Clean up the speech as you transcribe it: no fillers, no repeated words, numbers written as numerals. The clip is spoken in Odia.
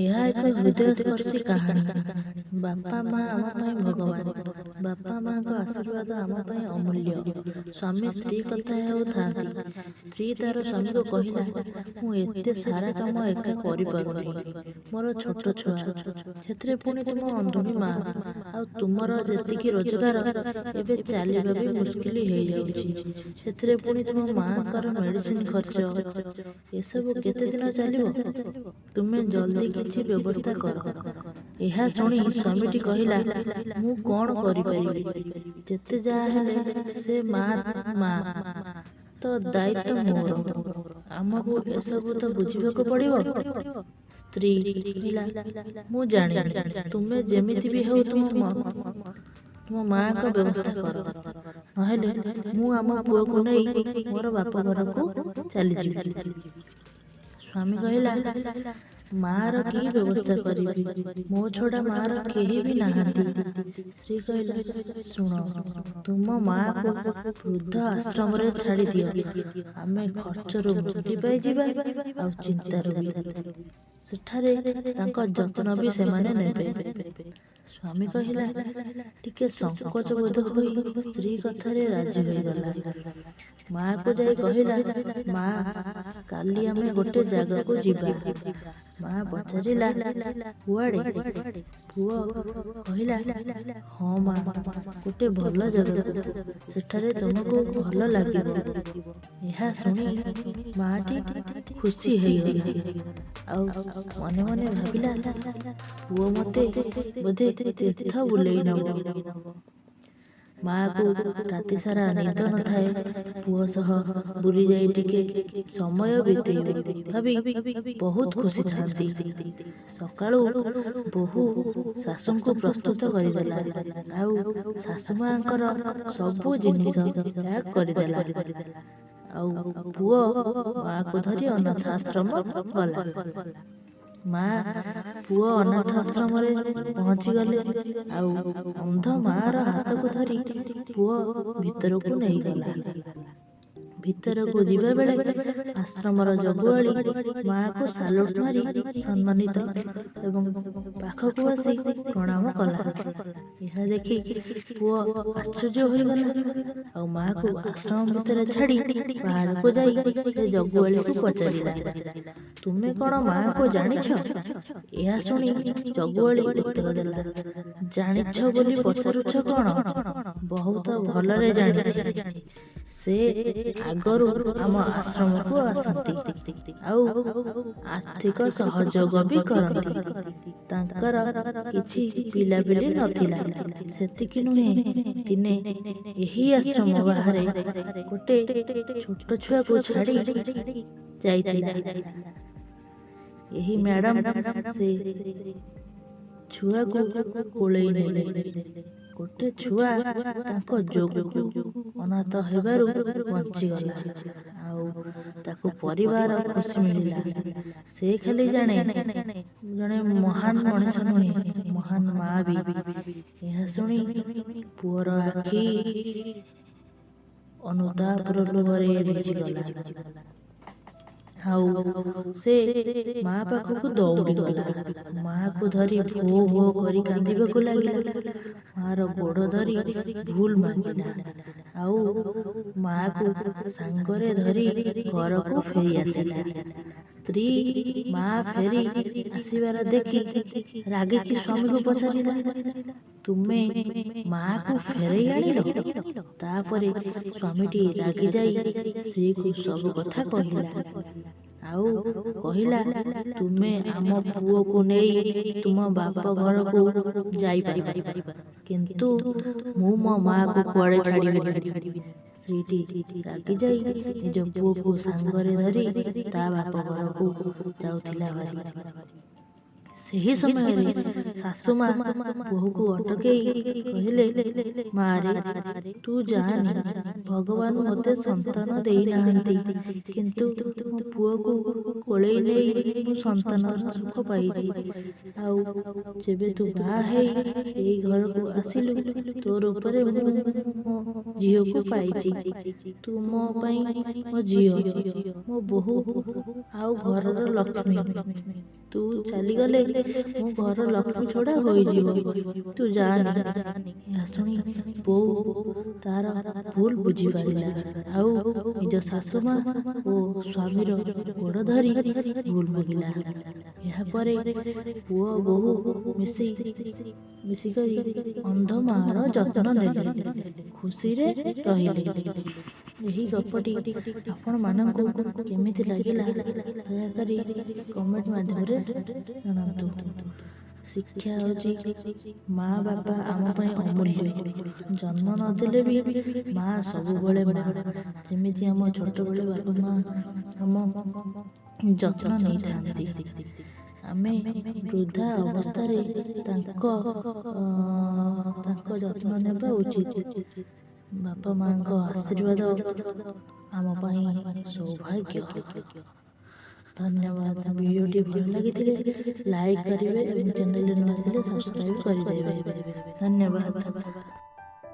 ଏହା ଏକ ହୃଦୟସ୍ପର୍ଶୀ କାହାଣୀ। ବାପା ମା ଆମ ପାଇଁ ଭଗବାନ। ବାପା ମାଙ୍କ ଆଶୀର୍ବାଦ ଆମ ପାଇଁ ଅମୂଲ୍ୟ। ସ୍ୱାମୀ ସ୍ତ୍ରୀ କଥା ହେଉଥାନ୍ତି। ସ୍ତ୍ରୀ ତାର ସ୍ୱାମୀକୁ କହିଲା, ମୁଁ ଏତେ ସାରା କାମ ଏକା କରିପାରୁନି। ମୋର ଛୋଟ ଛୁଆ, ସେଥିରେ ପୁଣି ତୁମ ଅନ୍ଧୁଣୀ ମା, ଆଉ ତୁମର ଯେତିକି ରୋଜଗାର, ଏବେ ଚାଲିବା ବି ମୁସ୍କିଲ ହେଇଯାଉଛି। ସେଥିରେ ପୁଣି ତୁମ ମାଙ୍କର ମେଡିସିନ ଖର୍ଚ୍ଚ। ଏସବୁ କେତେଦିନ ଚାଲିବ? ତୁମେ ଜଲଦି କିଛି ବ୍ୟବସ୍ଥା କର। ଏହା ଶୁଣି ସ୍ୱାମୀଟି କହିଲା, ମୁଁ କଣ କରିପାରିବି? ଯେତେ ଯାହା ହେଲେ ସେ ମା, ମା ତ ଦାୟିତ୍ୱ ମୋର। ଆମକୁ ଏସବୁ ତ ବୁଝିବାକୁ ପଡ଼ିବ। ସ୍ତ୍ରୀ କହିଲା, ମୁଁ ଜାଣିନି, ତୁମେ ଯେମିତି ବି ହେଉ ତୁମ ମାଙ୍କ ବ୍ୟବସ୍ଥା କର, ନହେଲେ ମୁଁ ଆମ ପୁଅକୁ ନେଇ ମୋର ବାପ ଘରକୁ ଚାଲିଯିବି। ସ୍ୱାମୀ କହିଲା, ମାର କି ବ୍ୟବସ୍ଥା କରିବି? ମୋ ଛଡ଼ା ମାର କେହି ବି ନାହାନ୍ତି। ସ୍ତ୍ରୀ କହିଲା, ଶୁଣ, ତୁମ ମାକୁ ବୃଦ୍ଧ ଆଶ୍ରମରେ ଛାଡ଼ିଦିଅ। ଆମେ ଖର୍ଚ୍ଚରୁ ମୁକ୍ତି ପାଇଯିବା ଆଉ ଚିନ୍ତାରୁ ବି। ସେଠାରେ ତାଙ୍କ ଯତ୍ନ ବି ସେମାନେ ନେବେ। ସ୍ୱାମୀ କହିଲା, ଟିକେ ସଙ୍କୋଚ ବୋଧ ହୋଇ ସ୍ତ୍ରୀ କଥାରେ ରାଜି ହୋଇଗଲା। ମାକୁ ଯାଇ କହିଲା, ମା, କାଲି ଆମେ ଗୋଟେ ଜାଗାକୁ ଯିବା। ମା ପଚାରିଲା, କୁଆଡ଼େ? ପୁଅ କହିଲା, ହଁ ମା, ଗୋଟେ ଭଲ ଜାଗାକୁ, ସେଠାରେ ତୁମକୁ ଭଲ ଲାଗିବ। ଏହା ଶୁଣି ମାଟି ଖୁସି ହେଇଗଲା ଆଉ ମନେ ମନେ ଭାବିଲା, ପୁଅ ମୋତେ ବୋଧେ ତୀର୍ଥ ବୁଲେଇ ନବ। ମାକୁ ରାତିସାରା ନିଦ ନଥାଏ। ପୁଅ ସହ ବୁଲିଯାଇ ଟିକେ ସମୟ ବିତେଇବ ଭାବି ବହୁତ ଖୁସି ଥାନ୍ତି। ସକାଳୁ ବୋହୂ ଶାଶୁଙ୍କୁ ପ୍ରସ୍ତୁତ କରିଦେଲା ଆଉ ଶାଶୁମାଙ୍କର ସବୁ ଜିନିଷ ପ୍ୟାକ୍ କରିଦେଲା। ଆଉ ପୁଅ ମାକୁ ଧରି ଅନାଥ ଆଶ୍ରମ ଗଲା। ମା ପୁଅ ଅନାଥ ଆଶ୍ରମରେ ପହଞ୍ଚିଗଲେ ଆଉ ଅନ୍ଧ ମାର ହାତକୁ ଧରି ପୁଅ ଭିତରକୁ ନେଇଗଲା। ଭିତରକୁ ଯିବାବେଳେ ଆଶ୍ରମର ଜଗୁଆଳି ମାକୁ ସାଲୁଟ ମାରି ସମ୍ମାନିତ ଏବଂ ପାଖକୁ ଆସି ପ୍ରଣାମ କଲା। ଏହା ଦେଖି ପୁଅ ଆଶ୍ଚର୍ଯ୍ୟ ହୋଇଗଲା ଆଉ ମାକୁ ଆଶ୍ରମ ଭିତରେ ଛାଡ଼ି ବାହାରକୁ ଯାଇ ସେ ଜଗୁଆଳିକୁ ପଚାରିଲା, ତୁମେ କଣ ମାକୁ ଜାଣିଛ? ଏହା ଶୁଣି ଜଗୁଆଳି ଉତ୍ତର ଦେଲା, ଜାଣିଛ ବୋଲି ପଚାରୁଛ କଣ? ବହୁତ ଭଲରେ ଜାଣିଛି। ସେ ଆଗରୁ ଆମ ଆଶ୍ରମକୁ ଆସନ୍ତି ଆଉ ଆର୍ଥିକ ସହଯୋଗ ବି କରନ୍ତି। ତାଙ୍କର କିଛି ପିଲାପିଲି ନଥିଲା। ସେତିକି ନୁହେଁ, ଦିନେ ଏହି ଆଶ୍ରମ ବାହାରେ ଗୋଟେ ଛୋଟ ଛୁଆକୁ ଛାଡ଼ି ଯାଇଥିଲା। ଏହି ମ୍ୟାଡାମ ସେ ଛୁଆକୁ କୋଳେଇ ନେଲେ। ଗୋଟେ ଛୁଆ ତାଙ୍କ ଯୋଗୁ ଅନାଥ ହେବାରୁ ବଞ୍ଚିଗଲା ଆଉ ତାକୁ ପରିବାର ଖୁସି ମିଳିଲା। ସେ ଖାଲି ଜଣେ ମହାନ ମଣିଷ ନୁହେଁ, ମହାନ ମା ବି। ଏହା ଶୁଣି ପୁଅର ଆଖି ଅନୁତାପର ଲୁହରେ ଭିଜିଗଲା ଆଉ ସେ ମା ପାଖକୁ ଦୌଡ଼ିଗଲା। ମାକୁ ଧରି ଭୋ ଭୋ କରି କାନ୍ଦିବାକୁ ଲାଗିଲା। ମାର ଗୋଡ଼ ଧରି ଭୁଲ ମାଗିଲା ଆଉ ମାକୁ ସାଙ୍ଗରେ ଧରି ଘରକୁ ଫେରି ଆସିଲା। ସ୍ତ୍ରୀ ମା ଫେରି ଆସିବାର ଦେଖି ରାଗିକି ସ୍ୱାମୀକୁ ପଚାରିଲା, ତୁମେ ମାକୁ ଫେରେଇ ଆଣିଲ? ତାପରେ ସ୍ୱାମୀଟି ରାଗିଯାଇ ସ୍ତ୍ରୀକୁ ସବୁ କଥା କହିଲା ଆଉ କହିଲା, ତୁମେ ଆମ ପୁଅକୁ ନେଇ ତୁମ ବାପ ଘରକୁ ଯାଇପାରିବ, କିନ୍ତୁ ମୁଁ ମୋ ମାକୁ କୁଆଡ଼େ ଛାଡ଼ିବିନି। ସ୍ତ୍ରୀଟି ରାଗିଯାଇ ନିଜ ପୁଅକୁ ସାଙ୍ଗରେ ଧରି ତା ବାପ ଘରକୁ ଯାଉଥିଲା ଭାରି। ସେହି ସମୟରେ ଶାଶୁମା ବୋହୂକୁ ଅଟକେଇ କହିଲେ, ମାରେ, ତୁ ଯାଆନି। ଭଗବାନ ମୋତେ ସନ୍ତାନ ଦେଇନାହାନ୍ତି, କିନ୍ତୁ ମୋ ପୁଅକୁ କୋଳେଇ ନେଇ ମୁଁ ସନ୍ତାନର ସୁଖ ପାଇଛି। ଆଉ ଯେବେ ତୁ ବାହା ହେଇ ଏଇ ଘରକୁ ଆସିଲୁ, ତୋ ରୂପରେ ମୁଁ ମୋ ଝିଅକୁ ପାଇଛି। ତୁ ମୋ ପାଇଁ ମୋ ଝିଅ, ମୋ ବୋହୂ ଆଉ ଘରର ଲକ୍ଷ୍ମୀ। ତୁ ଚାଲିଗଲେ ମୋ ଘର ଲକ୍ଷ୍ମୀ ଛଡ଼ା ହୋଇଯିବ। ତୁ ଯାଆନି। ଏହା ଶୁଣି ବୋଉ ତାର ଭୁଲ ବୁଝିପାରିଲା ଆଉ ନିଜ ଶାଶୁମା ଓ ସ୍ୱାମୀର ଗୋଡ଼ ଧରି ଭୁଲ ମାଗିଲା। ଏହାପରେ ପୁଅ ବୋହୂ ମିଶିକରି ଅନ୍ଧ ମାଆର ଯତ୍ନ ନେଲେ, ଖୁସିରେ ରହିଲେ। ଏହି ଗପଟି ଆପଣମାନଙ୍କୁ କେମିତି ଲାଗିଲା, ଦୟାକରି କମେଣ୍ଟ ମାଧ୍ୟମରେ ଜଣାନ୍ତୁ। ଶିକ୍ଷା ହେଉଛି, ମା ବାପା ଆମ ପାଇଁ ଅମୂଲ୍ୟ। ଜନ୍ମ ନଦେଲେ ବି ମା ସବୁବେଳେ ମା। ଯେମିତି ଆମ ଛୋଟବେଳେ ବାପା ମା ଆମ ଯତ୍ନ ନେଇଥାନ୍ତି, ଆମେ ବୃଦ୍ଧା ଅବସ୍ଥାରେ ତାଙ୍କ ଯତ୍ନ ନେବା ଉଚିତ। ବାପା ମାଙ୍କ ଆଶୀର୍ବାଦ ଆମ ପାଇଁ ସୌଭାଗ୍ୟ। ଧନ୍ୟବାଦ। ଭିଡ଼ିଓଟି ଭଲ ଲାଗିଥିଲେ ଲାଇକ୍ କରିବେ ଏବଂ ଚ୍ୟାନେଲରେ ନୂଆ ଥିଲେ ସବସ୍କ୍ରାଇବ୍ କରିଦେବେ। ଧନ୍ୟବାଦ।